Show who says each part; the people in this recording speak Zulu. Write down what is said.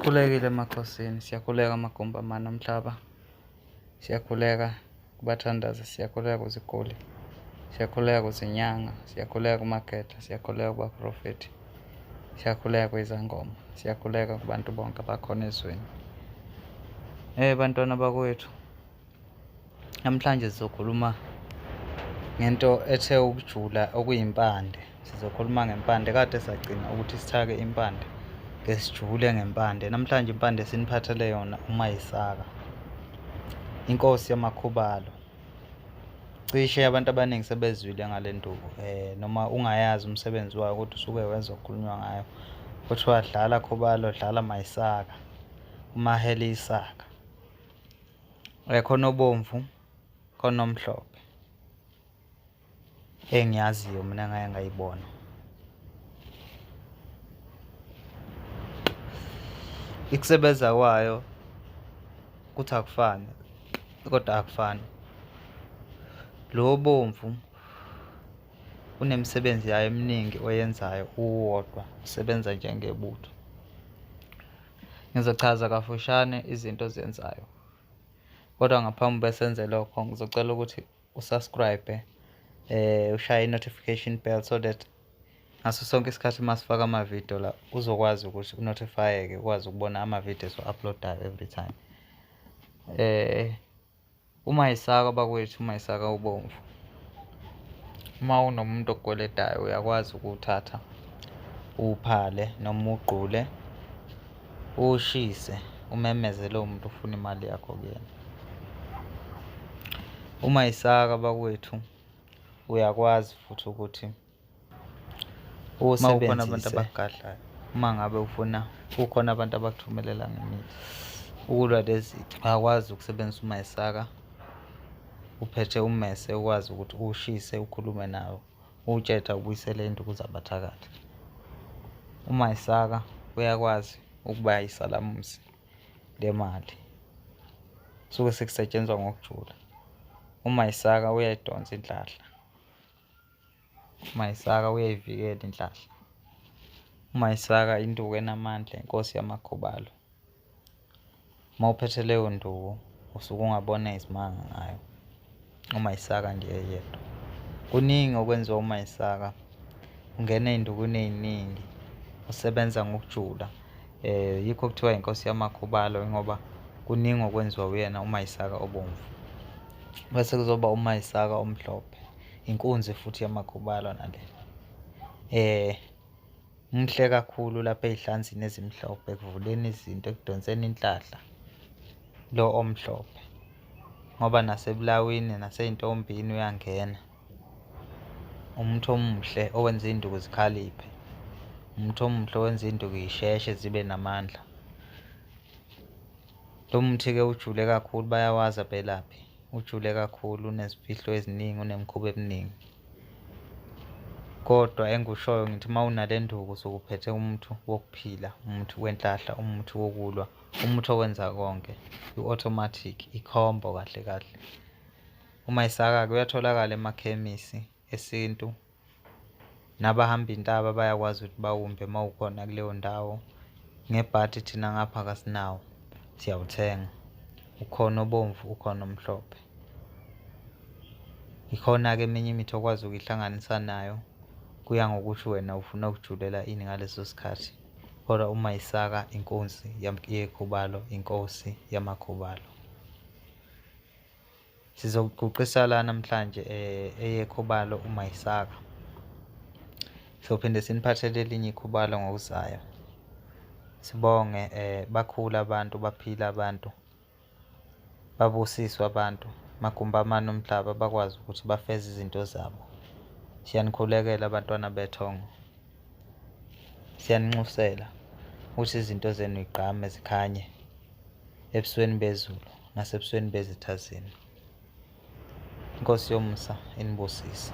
Speaker 1: Sikhulekile emakhosini, siyakhuleka amagumbi amane omhlaba, siyakhuleka kubathandazi, siyakhuleka kuziguli, siyakhuleka kuzinyanga, siyakhuleka kumakhehla, siyakhuleka kubaprofethi, siyakhuleka kwizangoma, siyakhuleka kubantu bonke abakhona ezweni. Bantwana bakwethu, namhlanje sizokhuluma ngento ethe ukujula okuyimpande. Sizokhuluma ngempande, kade sagcina ukuthi sithake impande, ke sijule ngempande. Namhlanje impande siniphathele yona uMayisaka, inkosi yamakhubalo. Cishe abantu abaningi sebezwile ngale nduku, noma ungayazi umsebenzi wayo kodwa usuke wezwa kukhulunywa ngayo. Kuthiwa dlala khubalo, dlala Mayisaka, umahele isaka. Khona obomvu, khona omhlophe. Engiyaziyo mina engake ngayibona. Ikusebenza kwayo kuthi akufani kodwa akufani. Lo obomvu unemisebenzi yayo eminingi oyenzayo uwodwa, usebenza njengebutho. Ngizochaza kafushane izinto ozenzayo. Kodwa ngaphambi besenze lokho ngizocela ukuthi usubscribe, ushaye i-notification bell so that ngaso sonke isikhathi uma sifaka amavidiyo la uzokwazi ukuthi unotifyeke, ukwazi ukubona amavidiyo esiwa-uploadayo every time. UMayisaka bakwethu, uMayisaka ubomvu. Uma unomuntu okukweletayo uyakwazi ukuwuthatha uwuphale noma uwugqule uwushise umemeze lowo muntu ufuna imali yakho kuyena. UMayisaka bakwethu uyakwazi futhi ukuthi
Speaker 2: Uma kukhona abantu
Speaker 1: uwusebenzise
Speaker 2: abakugadlayo.
Speaker 1: uma ngabe ufuna kukhona abantu abakuthumelela ngemithi ukulwa lezitha, uyakwazi ukusebenzisa uMayisaka uphethe ummese ukwazi ukuthi uwushise ukhulume nawo uwutshetha ubuyisele induku zabathakathi. UMayisaka uyakwazi ukuba isalamusi lemali, suke sekusetshenzwa ngokujula. UMayisaka uyayidonsa inhlahla. UMayisaka uyayivikela inhlahla. UMayisaka induku enamandla, inkosi yamakhubalo. Uma uphethe leyo nduku usuke ungabona izimanga ngayo. UMayisaka nje eyedwa. Kuningi okwenziwa uMayisaka. Ungena ey'ndukwini ey'ningi, usebenza ngokujula. Yikho kuthiwa inkosi yamakhubalo ngoba kuningi okwenziwa uyena uMayisaka obomvu. Bese kuzoba uMayisaka omhlophe. Inkunzi futhi yamakhubalo nale. Muhle kakhulu lapha ey'hlanzini ezimhlophe ekuvuleni izinto, ekudonseni inhlahla lo omhlophe ngoba nasebulawini nasey'ntombini uyangena. Umuthi omuhle owenza iy'nduku zikhaliphe, umuthi omuhle owenza iy'nduku y'sheshe zibe namandla. Lo muthi-ke ujule kakhulu bayawazi abelaphi. Ujule kakhulu, unezimfihlo eziningi, unemikhuba eminingi. Kodwa engikushoyo ngithi uma unale nduku usuke uphethe umuthi wokuphila, umuthi wenhlahla, umuthi wokulwa, umuthi owenza konke, i-automatic, i-combo kahle kahle. UMayisaka-ke uyatholakala emakhemisi esintu, nabahamba intaba bayakwazi ukuthi bawumbe uma ukhona kuleyo ndawo. Ngebhadi thina ngapha kasinawo, siyawuthenga. Ukhona obomvu, ukhona omhlophe. Ikhona-ke eminye imithi okwazi ukuyihlanganisa nayo, kuya ngokuthi wena ufuna ukujulela ini ngaleso sikhathi. Kodwa uMayisaka inkunzi yekhubalo, inkosi yamakhubalo. Sizoguqisa la namhlanje eyekhubalo uMayisaka. Sophinde siniphathele elinye ikhubalo ngokuzayo. Sibonge bakhula abantu, baphila abantu, babusiswe abantu, magumbi amane omhlaba bakwazi ukuthi bafeze izinto zabo. Siyanikhulekela abantwana bethongo. Siyaninxusela ukuthi izinto zenu y'gqame zikhanye ebusweni bezulu nasebusweni bezitha zenu. Inkosi yomusa inibusise.